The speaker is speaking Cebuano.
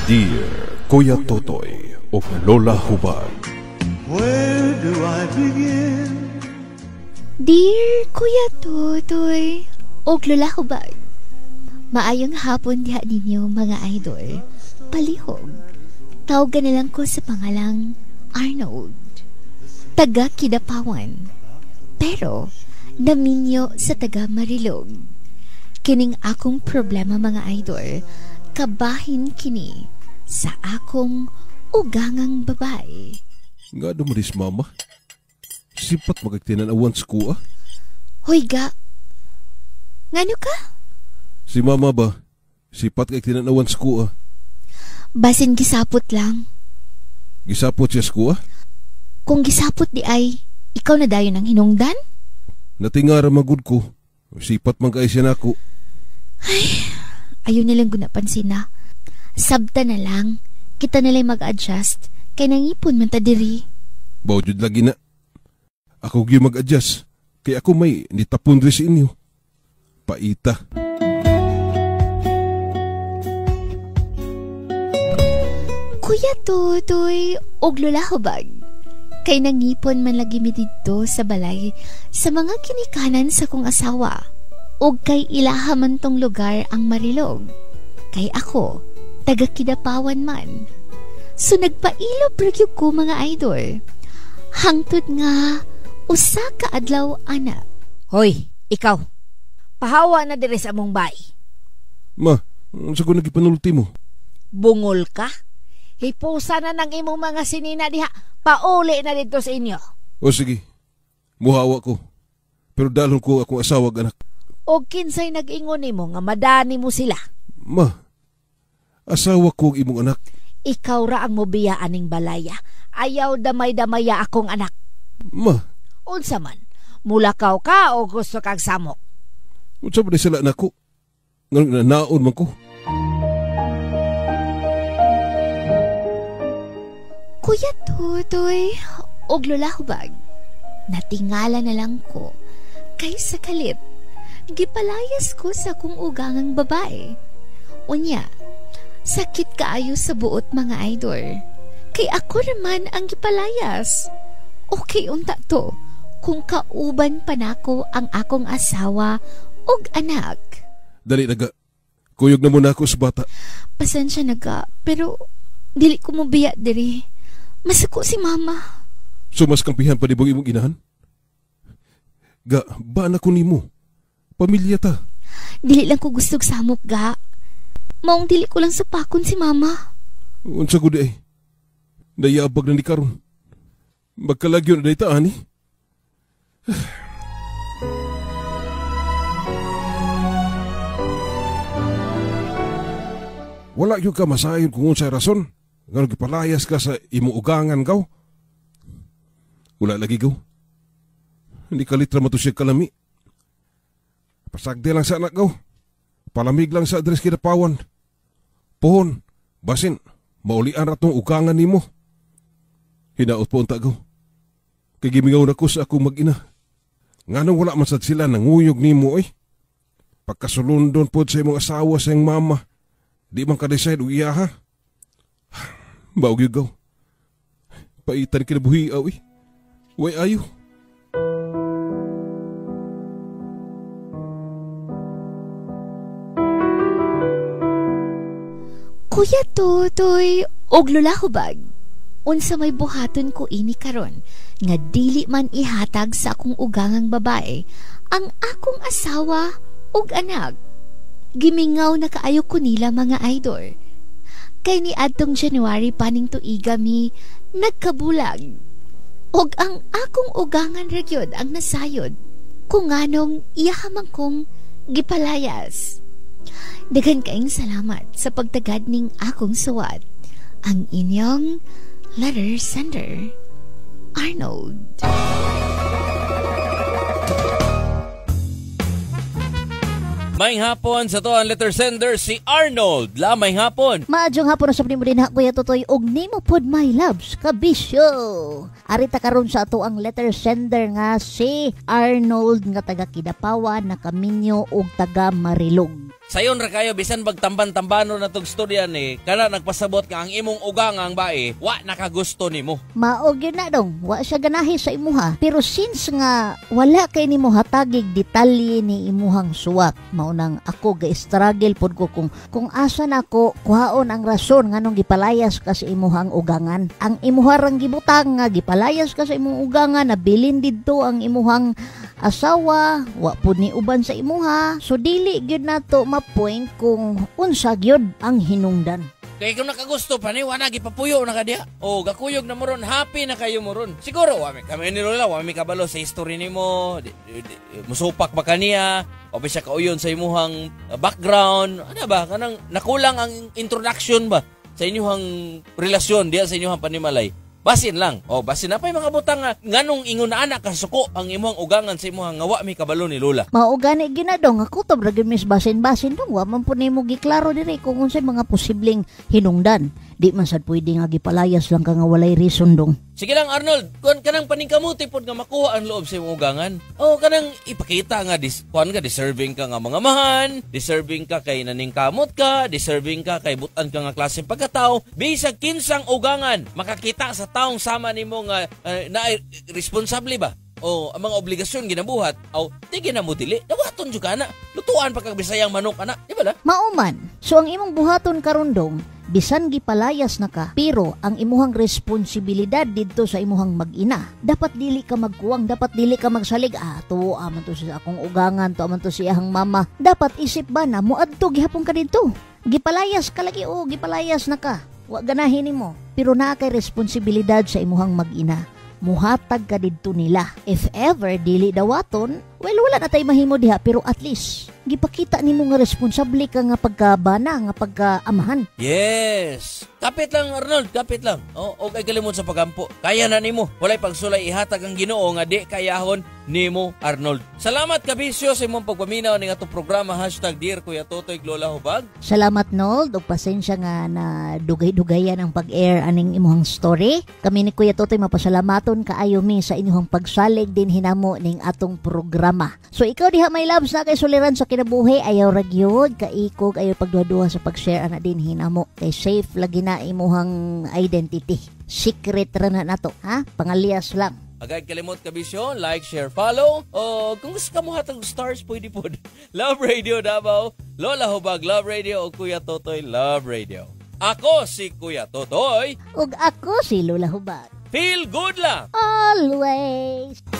Dear Kuya Totoy of Lola Hubag. Where do I begin? Dear Kuya Totoy og Lola Hubag. Maayong hapon diha ninyo mga idol. Palihog. Tawgan na lang ko sa pangalang Arnold. Taga Kidapawan. Pero naminyo sa taga Marilog. Kining akong problema mga idol, kabahin kini sa akong ugangang babae. Nga dumaris mama. Sipat magagtinanawan sa kuha. Hoy ga, ngano ka? Si mama ba? Sipat kay tinanawan sa kuha. Basin gisapot lang. Gisapot siya sa kuha? Kung gisapot di ay, ikaw na dayon ang hinungdan? Natingara magud ko. Sipat man kay siya nako. Ay, ayaw nilang gunapansin na. Sabta na lang. Kita nila'y mag-adjust. Kay nangipon man ta diri. Bao jud lagi na. Ako gyud mag-adjust. Kay ako may nitapon diri sa inyo. Paita. Kuya Totoy og Lola Hubag. Kay nangipon man lagi mi didto sa balay sa mga kinikanan sa kong asawa. Og kay ilaha man tong lugar ang Marilog. Kay ako, taga Kidapawan man. So nagpailob ra gyud ko mga idol. Hangtod nga usa ka adlaw ana. Hoy, ikaw. Pahawa na diri sa among bay. Ma, unsa ko nagipanulti mo? Bungol ka? Hipusa na ng imong mga sinina diha. Pauli na dito sa inyo. O sige, muhawa ko. Pero dalhon ko akong asawa anak. O kinsay nag-ingon nimo nga madani mo sila? Ma, asawa ko ang imong anak. Ikaw ra ang mobiya aning balaya. Ayaw damay-damaya akong anak. Ma. Unsa man, mulakaw ka o gusto kag samok? Unsa ba sila nako? Nganong naon man ko? Kuya Totoy og Lola Hubag, natingala na lang ko kay sa kalip gipalayas ko sa akong ugangang babae. Unya, sakit kaayo sa buot mga idol. Kay ako naman ang gipalayas. Okay unta to kung kauban pa nako ang akong asawa og anak. Dali naga, kuyog na muna ako sa bata. Pasensya naga, pero dili ko mobiya diri. Masuko si mama. So mas kampihan pa di bang imong inahan? Ga, ba na ko nimo? Pamilya ta. Dili lang ko gustog samok ga. Maong dili ko lang supakon si mama. Unsa gud ay? Nayabag na ni karon. Magkalagyo na dayta ani. Wala gyud ka masayon kung unsay rason. Nganong gipalayas ka sa imong ugangan gaw? Wala lagi gaw. Hindi ka litra mato siya kalami. Pasagdi lang sa anak gaw. Palamig lang sa address Kidapawan. Pohon, basin, maulian ra tong ugangan nimo. Hinaot po unta gaw. Kay gimingaw na ko sa akong mag-ina. Nganong wala man sad sila nanguyog nimo oy. Pagkasulundon pod sa imong asawa sa iyang mama. Di man ka-decide og iya ha. Baog yun gaw. Paitan kinabuhi aw eh. Way ayo. Kuya Totoy og Lola Hubag, unsa may buhaton ko ini karon nga dili man ihatag sa akong ugangang babae ang akong asawa ug anak. Gimingaw na kaayo ko nila mga idol. Kay ni adtong January paning tuiga mi nagkabulag. Og ang akong ugangan ra gyud ang nasayod kung nganong iyahamang kong gipalayas. Daghan kaayong salamat sa pagtagad ning akong suwat. Ang inyong letter sender, Arnold. Maayong hapon sa to ang letter sender si Arnold. La, maayong hapon. Maadjong hapon na sa nimo din ha, Kuya Totoy, og nimo pod my loves kabisyo. Arita karon sa ato ang letter sender nga si Arnold nga taga Kidapawan, nakaminyo og taga Marilog. Sayon ra kayo bisan bagtamban-tambano na tog storya ni kana nagpasabot nga ang imong ugangang bae wa nakagusto nimo. Mao gyud na, dong, wa siya ganahi sa imuha. Pero since nga wala kay nimo hatagig detalye ni imuhang suwat, mao nang ako ga-struggle pod ko kung asa nako kuhaon ang rason nganong gipalayas ka sa imuhang ugangan. Ang imuha rang gibutang nga gipalayas ka sa imong ugangan, nabilin didto ang imuhang asawa, wa pud ni uban sa imuha. So dili gyud nato ma-point kung unsa gyud ang hinungdan. Kay kung nakagusto pa ni, wala gipapuyo na ka diha. O gakuyog na mo ron, happy na kayo mo ron. Siguro wami kami ni Lola, wami kabalo sa history nimo, musupak ba kaniya, o ba siya kauyon sa imuhang background, ano ba kanang nakulang ang introduction ba sa inyuhang relasyon diha sa inyuhang panimalay. Basin lang. O, basin na pa yung mga butang nga nganong ingon na anak kasuko ang imuhang ugangan sa imuhang nga wa mi kabalo ni Lola. Mao gani gyud na, dong, ako to ra gyud mis basin-basin, dong, wa man po nimo giklaro diri kung unsay mga posibleng hinungdan. Di man sad pwede nga gipalayas lang ka nga walay reason, dong. Sige lang, Arnold, kuan kanang paningkamuti pod nga makuha ang loob sa imong ugangan. O kanang ipakita nga kuan ka, deserving ka nga mga mahan, deserving ka kay naningkamot ka, deserving ka kay butan ka nga klaseng pagkatao. Bisag kinsang ugangan makakita sa taong sama nimo nga na responsable ba? O ang mga obligasyon ginabuhat, o di na mo dili, dawaton jud ka na. Lutuan pa kag Bisayang manok ana, di ba la? Mao man. So ang imong buhaton karon, dong, bisan gipalayas na ka, pero ang imuhang responsibilidad didto sa imuhang mag-ina, dapat dili ka magkuwang, dapat dili ka magsalig, "Ah, tuo man to sa akong ugangan, tuo man to sa iyang mama." Dapat isip ba na moadto gihapon ka didto. Gipalayas ka lagi o gipalayas na ka. Wa ganahin nimo, pero naa kay responsibilidad sa imuhang mag-ina, muhatag ka didto nila. If ever dili dawaton, well, wala na tay mahimo diha, pero at least gipakita nimo nga responsable ka nga pagkabana, nga pagkaamahan. Yes. Kapit lang, Arnold, kapit lang. O, og ay kalimot sa pagampo. Kaya na nimo. Walay pagsulay ihatag ang Ginoo nga di kayahon nimo, Arnold. Salamat, kabisyo, sa imong pagpaminaw ning atong programa #DearKuyaTotoy Lola Hubag. Salamat, Nold, ug pasensya nga na dugay-dugayan ang pag-air aning imong story. Kami ni Kuya Totoy mapasalamaton kaayo mi sa inyong pagsalig din hinamo ning atong programa. So ikaw diha, my loves, na kay suliran sa kinabuhi, ayaw ra gyud kaikog, ayaw pagduha-duha sa pag-share ana din hinamo kay safe lagi na imuhang identity. Secret ra na nato, ha? Pangalias lang. Agay kalimot, kabisyo, like, share, follow. O kung gusto ka mo hatag stars, pwede po. Love Radio Davao, Lola Hubag Love Radio o Kuya Totoy Love Radio. Ako si Kuya Totoy. Ug ako si Lola Hubag. Feel good lang. Always.